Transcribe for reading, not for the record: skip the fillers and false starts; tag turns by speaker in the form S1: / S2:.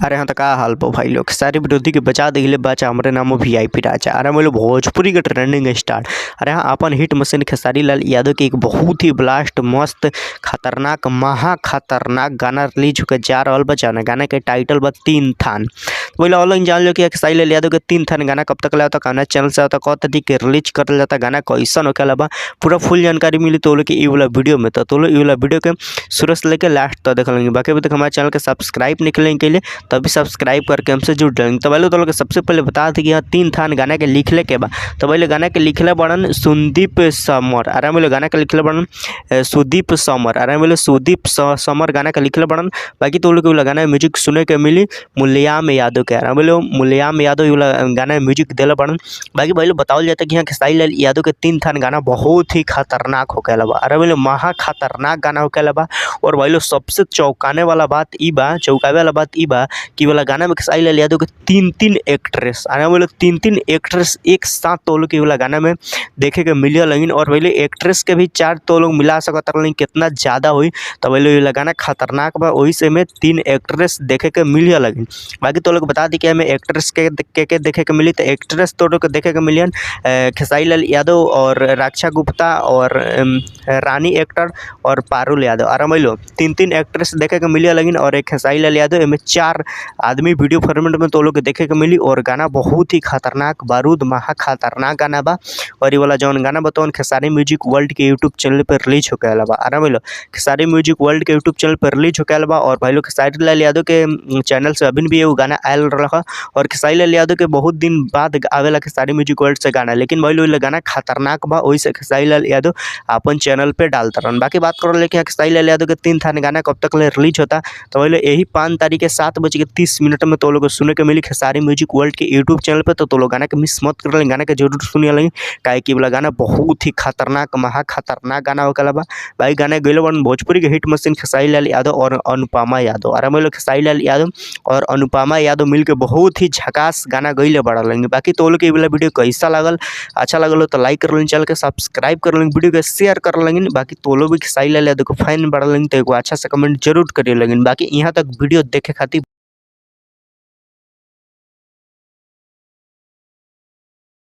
S1: अरे हाँ तो का हाल बा भाई लोग, सारे विरोधी के बचा दिले बचा हमरे नाम वीआईपी राजा। अरे हम लोग भोजपुरी के ट्रेंडिंग स्टार। अरे हाँ अपन हिट मशीन खेसारी लाल यादव के एक बहुत ही ब्लास्ट मस्त खतरनाक महा खतरनाक गाना रिलीज होकर जा रहा बा। जाना गाना के टाइटल बा तीन थान। बोले ऑनलाइन जान लो कि खेसारी लाल यादव के तीन थान गाना कब तक आता, कौना चैनल से आता, कब तक के रिलीज कर जाता, गाना कैसन होके बा, पूरा फुल जानकारी मिली तो लोग ई वाला वीडियो में। तो लोग ई वाला वीडियो के शुरू से लेकर लास्ट तक देख लेंगे। बाकी अभी तक हमारे चैनल के सब्सक्राइब निकलेंगे के लिए तभी सब्सक्राइब करके हमसे जुड़ जाएंगे। तो पहले तो लोग सबसे पहले बता दें कि यहाँ तीन थान गाना के लिखले के बा। तो पहले गाना के लिखले बड़न सुदीप समर। अरे बोले गाना के लिखले बड़न सुदीप समर। अरे बोले सुदीप समर गाना के लिखले बड़न। बाकी तो लोग गाना म्यूजिक सुने के मिली मुलियाम यादव के। अरे बोले मुलियाम यादव गाना म्यूजिक दिले बड़न। बाकी भाई लोग बतावल जाता कि यहाँ खेसारी लाल यादव के तीन थान गाना बहुत ही खतरनाक होके बा। अरे बोले महा खतरनाक गाना होके बा। और भाई लोग सबसे चौंकाने वाला बात ई बा, चौंकावे वाला बात ई बा कि वाला गाना में खेसारी लाल यादव के तीन तीन एक्ट्रेस, अरे बोले तीन तीन एक्ट्रेस एक साथ तो लोग वाला गाना में देखे के मिले लगिन। और पहले एक्ट्रेस के भी चार तो लोग मिला सकत रहिन, कितना ज़्यादा हुई। तो पहले वाला गाना खतरनाक बा, वही से में तीन एक्ट्रेस देखे के मिले लगिन। बाकी तो लोग बता दी कि हमें एक्ट्रेस के देखे के मिली। तो एक्ट्रेस तो लोग देखे के मिलियन खेसारी लाल यादव और रक्षा गुप्ता और रानी एक्टर और पारुल यादव। अरे लो तीन तीन एक्ट्रेस देखे के मिले लगिन और एक खेसारी लाल यादव। एमें चार आदमी वीडियो फॉर्मेट में तो लोग देखे के मिली। और गाना बहुत ही खतरनाक बारूद महा खतरनाक गाना बा। और ये वाला जौन गाना बा खेसारी म्यूजिक वर्ल्ड के यूट्यूब चैनल पर रिलीज होके आयल बा। अरे लो खेसारी म्यूजिक वर्ल्ड के यूट्यूब चैनल पर रिलीज होके आयल बा। और भाई लोग खेसारी लाल यादव के चैनल से अभी भी एगो गाना आयल रहा। और खेसारी लाल यादव के बहुत दिन बाद आवेला खेसारी म्यूजिक वर्ल्ड से गाना, लेकिन भाई लोग गाना खतरनाक बा, वही से खेसारी लाल यादव अपन चैनल पर डालता रहन। बाकी बात करो लेकिन खेसारी लाल यादव के तीन थान गाना कब तक ले रिलीज होता, तो भाई लोग यही 5 तारीख के 7:30 में तो लोग सुने के मिली खेसारी म्यूजिक वर्ल्ड के यूट्यूब चैनल पर। तो लोग गाना के मिस मत कर लेंगे, गाना के जरूर सुनिए लेंगे, काहे कि वाला गाना बहुत ही खतरनाक महा खतरनाक गाना होके बा। भाई गाना गइल बन भोजपुरी के हिट मशीन खेसारी लाल यादव और अनुपमा यादव। अरे लोग खेसारी लाल यादव और अनुपमा यादव मिलकर बहुत ही झकास गाना गइले बड़ा लेंगे। बाकी तो लोग वाला वीडियो कैसा लागल, अच्छा लगल तो लाइक कर लेंगे, चैनल के सब्सक्राइब कर लेंगे, वीडियो के शेयर कर लेंगे। बाकी तो लोग भी खेसारी लाल यादव के फैन बढ़ लेंगे तो एगो अच्छा से कमेंट जरूर करिए लेंगे। बाकी यहाँ तक वीडियो देखे खातिर।